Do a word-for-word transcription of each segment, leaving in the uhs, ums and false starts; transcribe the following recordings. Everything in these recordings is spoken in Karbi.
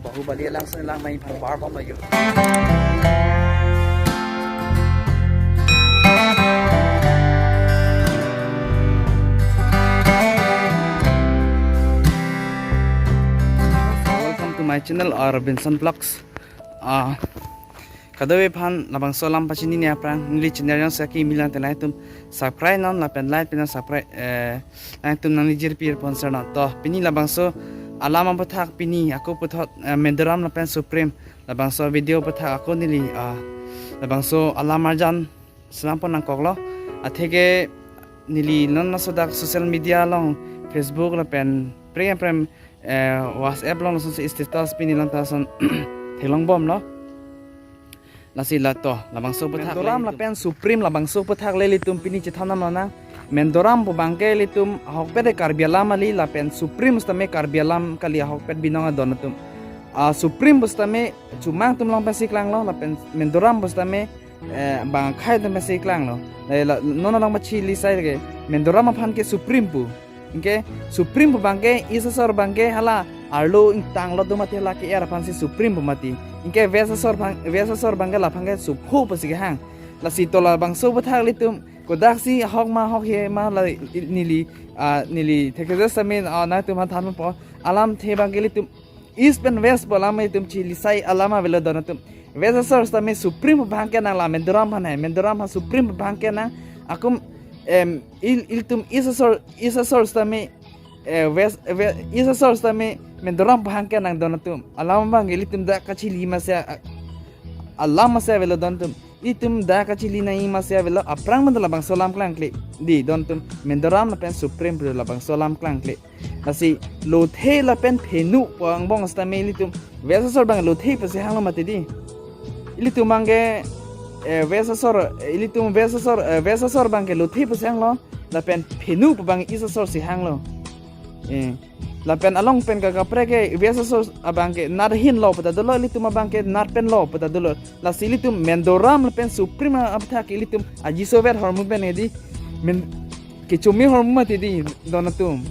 Bahubali lang sen lang mai phan bar pam ayo. Welcome to my channel, uh, Robinson Vlogs. Uh, kadokave aphan labangso alam pachinine aphrang neli channel jongsi akimi lang te nangtum subscribe non lapen like pen subscribe, eh, nangtum nangjirpi pon sir non. To pini labangso alam aputhak pini ako puthot, eh, Mendoram lapen Supreme labangso video aputhak ako neli, ah, labangso alam arjan selam pon nangkoklo. Atheke neli non laso dak social media along, Facebook lapen prem prem, eh, WhatsApp along lasonsi status pini lang ta son theklong bomlo. Lasi la to labangso aputhak Mendoram le itum lapen Supreme labangso aputhak le ilitum pini chethan nam lonang. Mendoram pu abangke ilitum ahokpet ke Karbi alam kali lapen Supreme sitame Karbi alam kali ahokpet binong adon atum. Ah, Supreme pu sitame chomang atum along pensi klanglo lapen Mendoram pu sitame, eh, bang akhei atum pensi klanglo. Eh, la, non along pachili sai ke Mendoram aphan ke Supreme pu. Anke Supreme pu abangke, East asor abangke hala arlo ingtanglo do mati, hala ke-er aphansi Supreme pu mati. Anke West asor abang, West asor abangke la aphan ke Supho pusi kehang. Lasi to labangso aputhak ilitum kodaksi ahok ma ahokhe ma la i-, neli, ah, neli thekthe sitame, ah, nangtum aphan thanpo. Alamthe abangke ilitum East pen West pu alam itum chili sai alam avelo don atum. West asor sitame Supreme pu abangke nang la Mendoram aphan hai, Mendoram aphan Supreme pu abangke nang. Akum, em, il, ilitum East asor, East asor sitame, eh, West, eh, West, East asor sitame Mendoram pu abangke nang don atum. Alam abang ilitum dak kachili masi a-, alam masi avelo don atum. Itum dak kachili nangji masi avelo, aphrang pen labangso alam klangkle. Dei don atum, Mendoram lapen Supreme pu labangso alam klangkle. Lasi lothe lapen phenu pu angbong sitame ilitum West asor abang lothe pusi hanglo mati dei. Ilitum abangke, eh, West asor, eh, ilitum West asor, eh, West asor abangke lothe pusi hanglo, lapen phenu pu abang East asor si hanglo. Eh, lapen along pen kakaprek ke West asor abangke nat ahinlo pu ta dolo, ilitum abangke nat penlo pu ta dolo. Lasi ilitum Mendoram lapen Supreme aputhak ilitum aji sovet hormu pen dei. Men, kechome hormu mati dei don atum.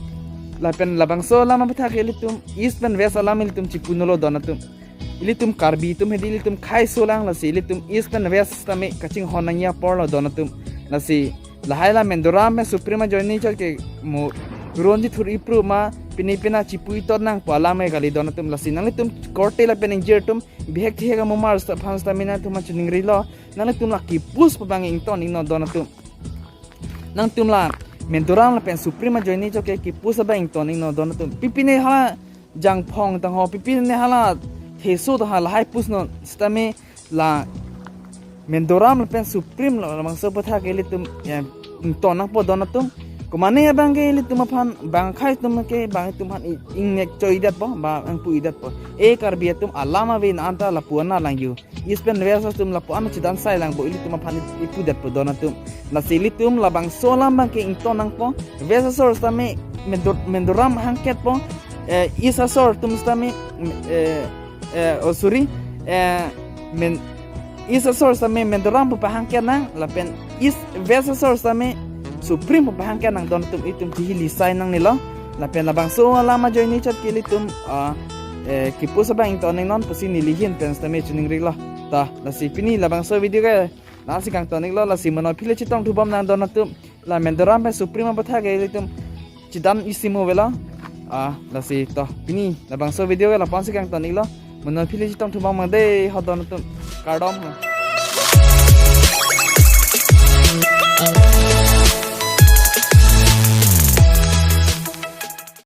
Lapen labangso alam aputhak ilitum East pen West alam ilitum chipunulo don atum. Ilitum Karbi atum hedi ilitum khei solang, lasi ilitum East pen West sitame kachinghon nangji aporlo don atum. Lasi lahai la Mendoram pen Supreme ajoine chot ke mo ronji thur ipru ma pine pina chipu itot nang pu alam ke kali don atum. Lasi nanglitum korte lapen ingjir atum bihek thihek amomar sta aphan sitame nangtum chiningrilo. Nanglitum la kipus pu abang ington ingno don atum. Nangtum la Mendoram lapen Supreme ajoine chot ke kipus abang ington ingno don atum. Pi pine hala jangphong tangho, pi pine hala theso tangho, lahai pusnon sitame la Mendoram lapen Supreme lo labangso aputhak ilitum, ya, ington nangpo don atum. Komane abangke ilitum aphan bang akhei atum ke bang itum aphan i-, ingnek choi detpo, bang angpu detpo. E Karbi atum alam ave, nang anta lapu-an lang yo. East pen West atum lapu-an chedan sai lang bo, ilitum aphan i-, ipu detpo don atum. Lasi ilitum labangso alam abangke ington nangpo. West asor sitame Mendor-, Mendoram hangketpo. Eh, East asor atum sitame, eh, eh, oh, sorry. Eh, Men, East asor sitame Mendoram pu pahangket nang, lapen East, West asor sitame Supreme pu pahangket nang don atum, itum chihili sai nangnelo. Lapen labangso alam ajoine chot ke ilitum, ah, eh, kipus abang ington ingnon pusi neli ahin pen sitame chiningrilo. Ta, lasi pini labangso video ke lasi kangton iklo, lasi mono phile chetong thubom nang don atum. La Mendoram pen Supreme aputhak ke ilitum chedan isi mo avelo. Ah, lasi to pini labangso video ke la-ansi kangton iklo. Mono phile chetong thubom nang dei ho don atum. Kardom ho.